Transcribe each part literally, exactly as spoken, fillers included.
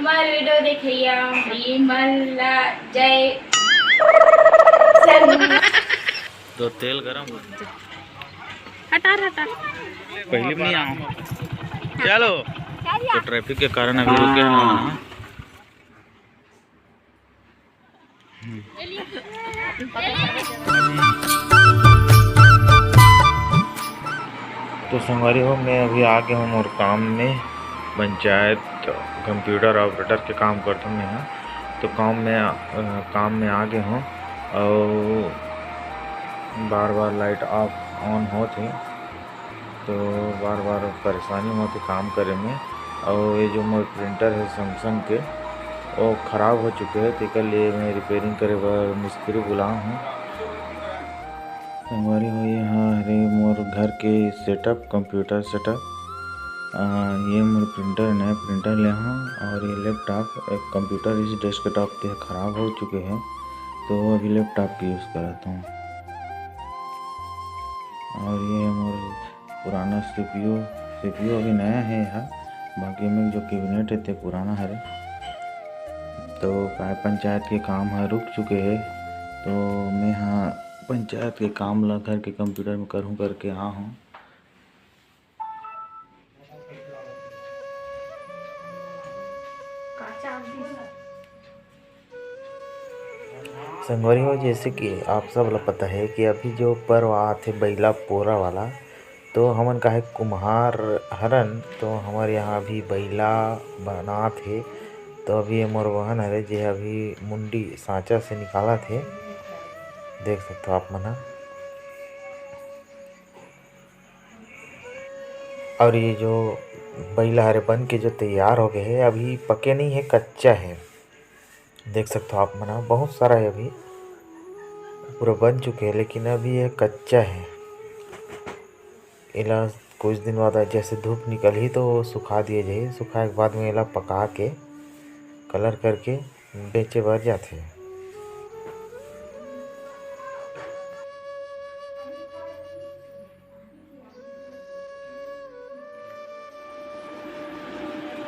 हमार वीडियो देखइया भाई मन ला जय संत। तो तेल गरम हो। हटा रे, हटा। पहले भी नहीं आऊँ। चलो। तो ट्रैफिक के कारण अभी रुके हैं हम। तो संगवारी हो, मैं अभी आ गया हूँ मोर काम में, पंचायत कंप्यूटर ऑपरेटर के काम करता हूँ मैं यहाँ। तो काम में, अ, काम में आ गया हूँ और बार बार लाइट ऑफ ऑन होत हे। तो बार बार परेशानी होथे काम करे में। और ये जो मोर प्रिंटर है सैमसंग के, वो खराब हो चुके हैं, तेकर लिए मैं रिपेयरिंग करे बर मिस्त्री बुलाए हूँ। संगवारी हो, ये हाँ हरे मोर घर के सेटअप, कंप्यूटर सेटअप। आ, ये मोर प्रिंटर, नया प्रिंटर ले हूँ और ये लैपटॉप, एक कंप्यूटर इस डेस्कटॉप के खराब हो चुके हैं, तो अभी लैपटॉप के यूज़ करत हूँ। और ये मोर पुराना सीपीयू, सीपीयू अभी नया है यहाँ, बाकी में जो कैबिनेट है ते पुराना हरे। तो काय पंचायत के काम ह रुक चुके हे, तो मैं हा पंचायत के काम ला घर के कंप्यूटर में करहूँ करके आ हूँ। संगवारी हो, जैसे कि आप सब ला पता है कि अभी जो पर्व आत हे बइला पोरा वाला, तो हमन काहे कुम्हार हरन, तो हमर यहाँ अभी बइला बनात हे। तो अभी ये मोर बहन हरे, जे अभी मुंडी सांचा से निकालत हे, देख सकथो आप मन ह। और ये जो बइला हरे बन के जो तैयार हो गए हे, अभी पके नहीं है, कच्चा है। देख सकथो आप मन ह, बहुत सारा है अभी, पूरा बन चुके हैं, लेकिन अभी ये कच्चा है। एला कुछ दिन बाद जैसे धूप निकलही तो सुखा दिए जाही। सुखाए के बाद में एला पका के कलर करके बेचे बर जाथे।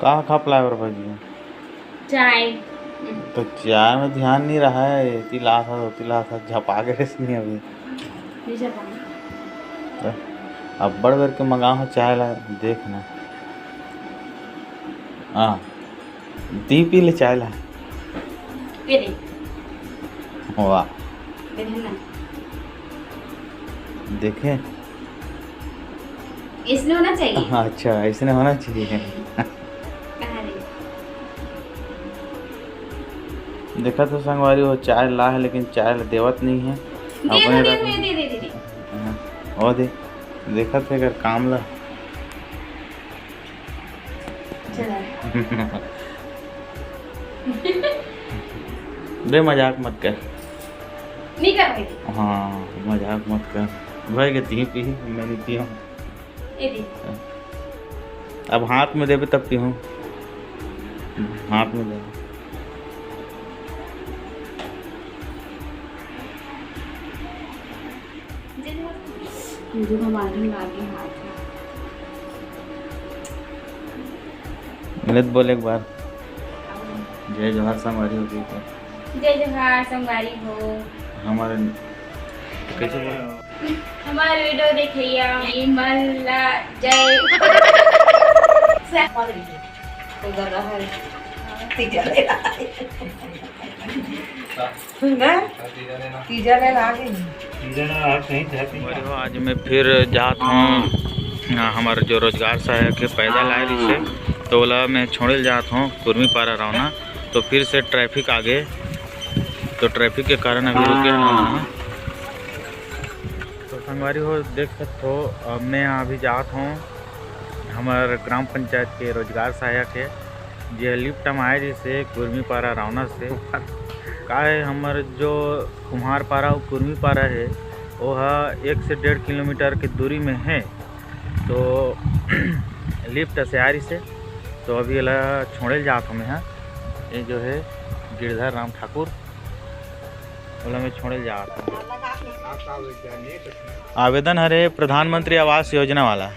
का खा पलाए बर भाजी? चाय। तो चाय में ध्यान नहीं रहा है, एती लात हस, ओती लात हस, झपा के रेस नहीं अभी। नहीं झपा। तो अब्बड़ बेर के मंगा हो चाय ला, देख ना। हाँ, दी पी ले चाय ला। ये दे। वाह। देखे ना। देखे? इसने होना चाहिए। हाँ, अच्छा, इसने होना चाहिए। कहाँ रे? देखा तो संगवारी, वो चाय ला है, लेकिन चाय ला देवत नहीं है। दे, अपने दे, रख दे, दे, दे, दे, दे। हाँ, वो दे, देखा थे अगर काम ला। चला। बे, मजाक मत कर। नहीं कर भाई। हाँ, मजाक मत कर। भाई के ती पी, मैं नहीं पीऊँ। ये दे। अब हाथ में देबे तब पीऊँ। हाथ में दे। मुझे तो मालूम लागे हाथ में। मिलत बोल एक बार। जय जोहार संगवारी हो गई तो। जय जोहार संगवारी हो। हमारे कैसे बोल? हमारे वीडियो देखिए, मन ला जय। उधर रहा है। तीजा ले रहा है। ना? तीजा ले ला के। तीजा ना, आज नहीं जाती। अरे हो, आज मैं फिर जात हूँ, हाँ, हमार जो रोजगार सहायक है, पैदल आए रहिसे, तो ओला मैं छोड़े ल जात हूँ कुर्मी पारा रौना। तो फिर से ट्रैफिक आ गए, तो ट्रैफिक के कारण अभी रुके हैं हम। तो संगवारी हो, देख सकते हो, अब मैं अभी जात हूँ हमार ग्राम पंचायत के रोजगार सहायक है, जे लिफ्ट म आए रहिसे कुर्मी पारा रौना से। का है, हमर जो कुम्हार पारा अउ कुर्मी पारा है, वो ह एक से डेढ़ किलोमीटर के दूरी में है, तो लिफ्ट से आए रहिसे, तो अभी एला छोड़े ल जात हूँ मैं हा। ये जो है गिरधर राम ठाकुर, ओला मैं छोड़े ल जात हूँ। आवेदन हरे प्रधानमंत्री आवास योजना वाला।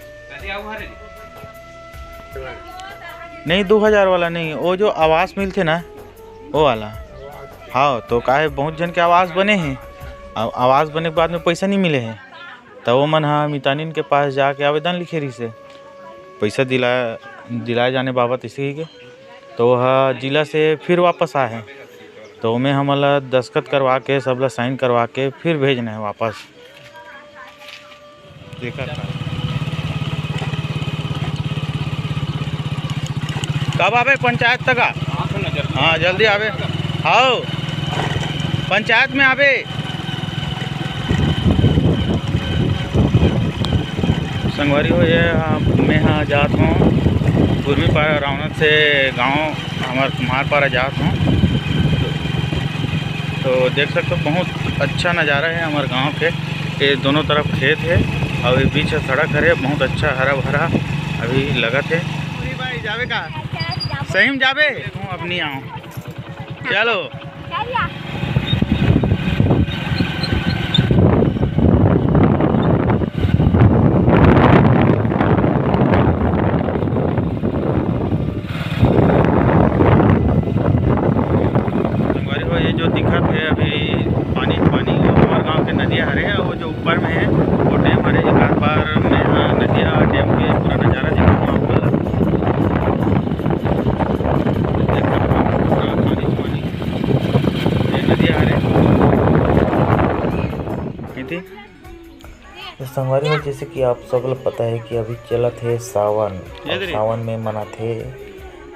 नहीं, दो हजार वाला नहीं, वो जो आवास मिलथे ना, वो वाला। हाँ, तो काहे बहुत झन के आवास बने हे, अब आवास बने के बाद में पैसा नहीं मिले हे, त वो मन ह मितानिन के पास जाके आवेदन लिखे रहिस हे, पैसा दिला दिलाए जाने बाबत इसी के। तो वह जिला से फिर वापस आए हे, तो ओमे हमन ला दस्खत करवा के, सब ला साइन करवा के फिर भेजना हे वापस। देखा था। कब आबे पंचायत तक? हाँ, जल्दी आबे। आओ, पंचायत में आबे। संगवारी हो, ये, आ, मैं हाँ जात हूँ उर्मी पारा रावणत से गाँव हमार कुम्हार पारा जात हूँ। तो, तो देख सकते हो, बहुत अच्छा नज़ारा है हमारे गांव के। ये दोनों तरफ खेत है और ये बीच सड़क हरे, बहुत अच्छा हरा भरा अभी लगत है। पूरी भाई जावे का? सही में जावे? हूँ, अब नहीं आऊँ। चलो। संगवारी हो, ये जो दिखत है अभी पानी, पानी वो हमारे गांव के नदिया हरे, और वो जो ऊपर में है वो डैम हरे। एक आध बार मैं यहाँ नदिया डैम के पूरा नज़ारा दिखाऊँ आप लोग ला। पूरा पानी, पानी, ये नदिया हरे। ये थी। तो संगवारी हो, जैसे कि आप सब ल पता है कि अभी चलत हे सावन, ये और दे रे। सावन में मनाथे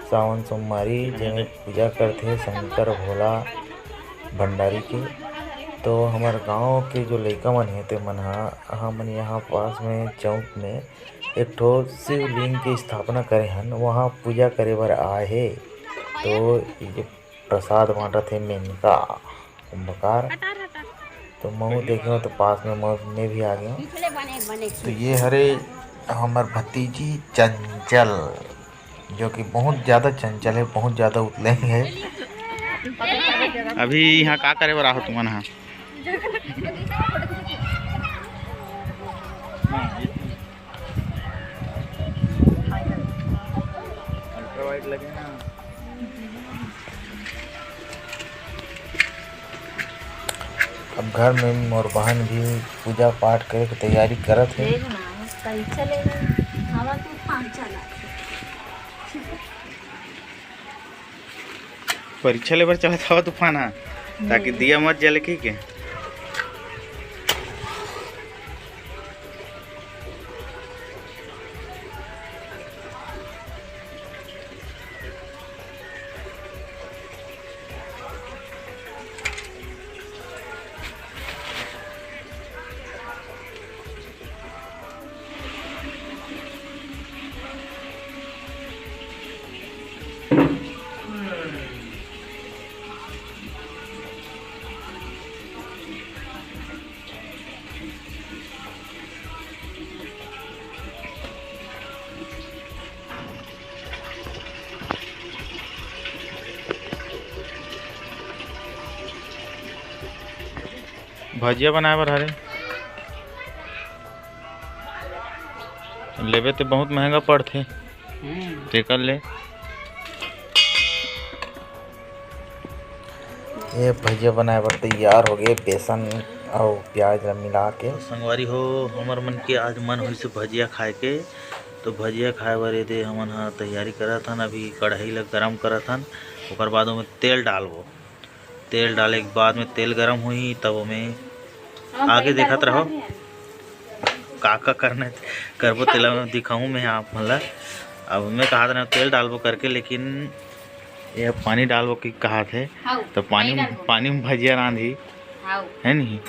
सावन सोमवारी, जेमे पूजा करथे शंकर भोला भंडारी के। तो हमर गांव के जो लइका मन हे, ते मन ह, हमन यहाँ पास में चौक में एक ठो शिवलिंग के स्थापना करे हन, वहाँ पूजा करे बर आए हे। तो ये जो प्रसाद बांटत हे मेनका कुंभकार। तो महू देखे हो तो पास में महू में भी आ गए हो। तो ये हरे हमर भतीजी चंचल, जो कि बहुत ज़्यादा चंचल है, बहुत ज़्यादा उतलैंग है। अभी यहाँ का करे बर आहो तुमन हा? अल्ट्रा वाइड लगे ना। अब घर में मोर बहन भी पूजा पाठ करे के तैयारी करत हे। देख ना, परीक्षा ले रहे, हवा तूफान चला। परीक्षा ले बर चलत हवा तूफान हा, ताकि दिया मत जले की के। भजिया बनाए बर हरे। लेबे ते बहुत महंगा पड़थे। हम्म। तेकर ले। ये भजिया बनाए बर तैयार हो गए, बेसन अउ प्याज ला मिला के। तो संगवारी हो, हमर मन के आज मन होइस भजिया खाए के, तो भजिया खाए बर ये दे हमन ह तैयारी करत हन। अभी कढ़ाई ला गरम करत हन, ओकर बाद ओमे तेल डालबो। तेल डाले के बाद में तेल गरम होही, तब ओमे आगे देखत रहो, का का करना है, करबो, तेला मैं दिखाऊं मैं आप मन ला। अब मैं कहत रहे तेल डालबो करके, लेकिन ये पानी डालबो कि कहत हे, हाउ, तो पानी, पानी डालबो। पानी में भजिया रांधी, हाउ। है नहीं?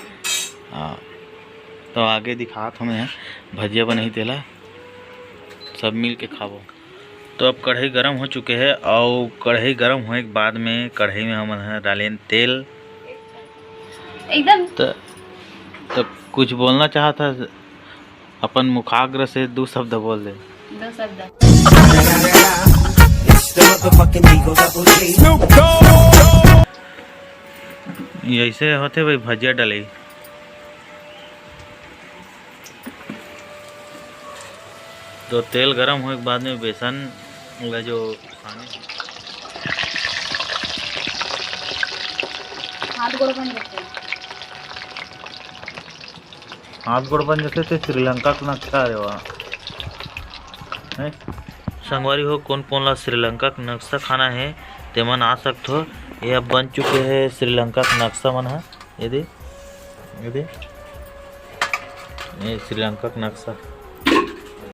हाँ, तो आगे दिखात हूँ मैं, भजिया बनही तेला, सब मिल के खाबो। तो अब कढ़ाई गरम हो चुके हे, अउ कढ़ाई गरम होए के बाद में कढ़ाई में हमन ह डालेन तेल। एकदम। त, त कुछ बोलना चाहत हस? अपन मुखाग्र से दू शब्द बोल दे। दो शब्द। ऐसे होथे भाई भजिया डलई। तो तेल गरम होए के बाद में बेसन ये जो खाने हाथ गोड़ बन जाते हैं। हाथ गोड़ बन जाते थे श्रीलंका के नक्शा रे वाह। हैं? संगवारी हो, कोन कोन ला श्रीलंका के नक्शा खाना है, तेमन आ सकथो। ये अब बन चुके हैं श्रीलंका के नक्शा मन ह। ये दे, ये दे, ये श्रीलंका के नक्शा।